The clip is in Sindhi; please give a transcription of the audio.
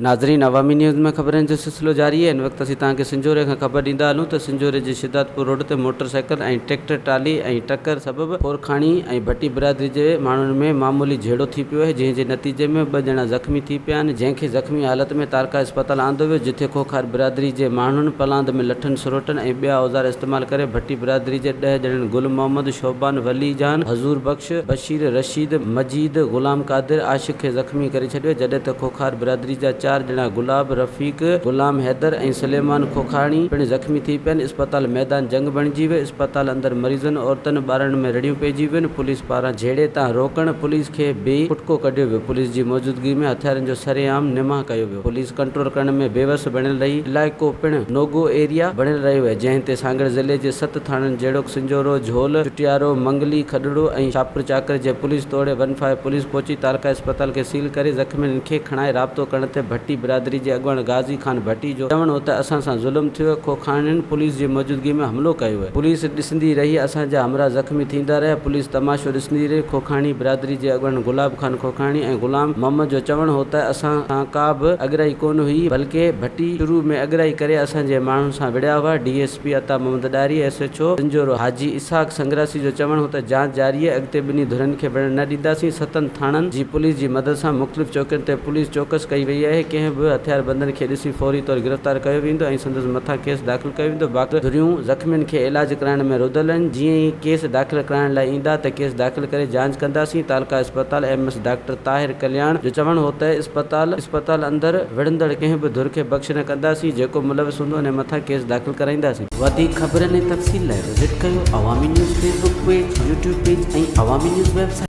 ناظرين عوامي نيوز ۾ خبرن جو سلسلو جاري آهي ان وقت اسين توهان کي سنجهوري کان خبر ڏيندا هلون ته سنجهوري جي شھدادپور روڊ تي موٽر سائيڪل ۽ ٽريڪٽر ٽرالي ۽ ٽڪر سبب ڦورکاڻي ۽ ڀٽي برادري جي ماڻهن ۾ معمولي جهيڙو ٿي پيو آهي جنهن جي نتيجي ۾ ٻه ڄڻا زخمي ٿي پيا آهن جنهن کي زخمي حالت ۾ تعلقه اسپتال آندو ويو جٿي کوکار برادري جي ماڻهن پلاند ۾ لٺن سروٽن ۽ ٻيا اوزار استعمال ڪري ڀٽي برادري جي ڏهه ڄڻن گل محمد، شعبان، ولي جان، حضور بخش، بشير، رشيد، مجيد، غلام قادر، عاشق کي زخمي ڪري ڇڏيو، جڏهن ته کوکار برادري جا چار ڄڻا گلاب، رفيق، غلام حيدر ۽ سليمان کوکاڻي پڻ زخمي ٿي پين، اسپتال ميدان جنگ بڻجي ويو، اسپتال اندر مريضن، عورتن، ٻارڙن ۾ رڙيون پئجي ويون، پوليس پاران جهيڙي تان روڪڻ پوليس کي به ڦٽڪو ڪڍيو ويو، پوليس جي موجودگي ۾ هٿيارن جو سرعام نماء ڪيو ويو. پوليس ڪنٽرول ڪرڻ ۾ بيوس بڻيل رهي، علائقو پڻ نوگو ايريا بڻيل رهيو آهي، جنهن تي سانگهڙ ضلعي جي ست ٿاڻن جهڙوڪ سنجهورو، جهول، چٽيارو، منگلي، کڏڙو ۽ شاهپور چاڪر جي پوليس توڙي ون فائيو پوليس پهچي تعلقه اسپتال کي سيل ڪري زخمين کي کڻائي رابطو ڪرڻ تي ڀٽي برادري جي اڳواڻ غازي خان ڀٽي جو چوڻ هو ته اسان سان ظلم ٿيو آهي، کوکاڻين پوليس جي موجودگي ۾ حملو ڪيو آهي، پوليس ڏسندي رهي اسان جا همراهه زخمي ٿيندا رهيا، پوليس تماشو ڏسندي رهي، کوکاڻي برادري جي اڳواڻن گلاب خان کوکاڻي ۽ غلام محمد جو چوڻ هو ته اسان سان ڪا به اڳرائي ڪونه هئي بلڪه ڀٽي شروع ۾ اڳرائي ڪري اسان جي ماڻهن سان وڙهيا هئا، D S P Ata Muhammad Dahri, S H O Sanjhoro Haji Ishaq Sangrasi جو چوڻ هو ته جاچ جاري آهي اڳتي ٻنهي ڌرين کي وڙهڻ نه ڏينداسين، ستن ٿاڻن جي پوليس جي مدد سان مختلف چوڪين تي پوليس چوڪس ڪئي وئي آهي، ڪنهن به هٿياربندن کي ڏسي فوري طور گرفتار ڪيو ويندو ۽ سندس مٿان ڪيس داخل ڪيو ويندو، باقي ڌريون زخمين کي علاج ڪرائڻ ۾ رڌل آهن، جيئن ئي ڪيس داخل ڪرائڻ لاء ايندا ته ڪيس داخل ڪري جاچ ڪنداسين، تعلقه اسپتال ايم ايس ڊاڪٽر طاهر ڪلياڻ جو چوڻ هو ته اسپتال اسپتال اندر وڙهندڙ ڪنهن به ڌر کي بخش نه ڪنداسين، جيڪو ملوث هوندو ان مٿان ڪيس داخل ڪرائينداسين. وڌيڪ خبرن ۽ تفصيل لاء وزٽ ڪيو Awami news Facebook page, YouTube page ۽ Awami news website.